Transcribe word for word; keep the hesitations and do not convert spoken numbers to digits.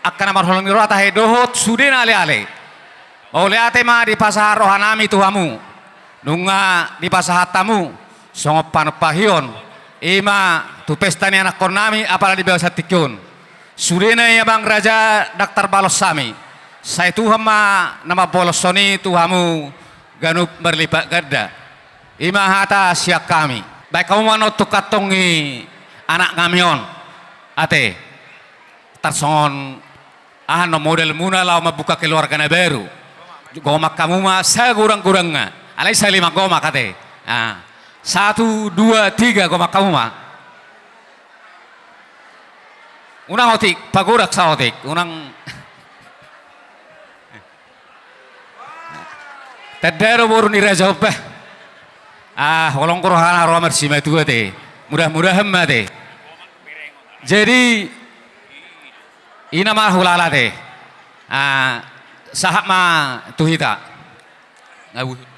angka na marholong ni roha tahe dohot sude na aleale. Mauliate ma dipasahat rohanami tu hamu. Nunga dipasahat hamu songon panumpahion, i ma tu pesta ni anakkonnami apala di bagasan tingki on. Sudena i amang raja ndang tarbalos hami. Sai Tuhan ma na mamboloshonon i tu hamu ganup marlipat ganda. I ma hata sian hami. Baen hamu ma on tu kantong ni anaknami on. Ate. Tarsongon aha do modalmuna laho mambuka keluarga na baru. Gomak hamu ma sagurang-gurangna. Alai sai lima gomak ate. Ah. Satu, dua, tiga, gomak hamu ma. Unang otik, pagorak saotik. Unang. Tanda do boru ni raja on bah. Ah, holong do rohana ro marsimatua te. Mudah-mudahan ma te. Jadi, i na ma hulala te. Ah, sahat ma tu hita. Ngabu.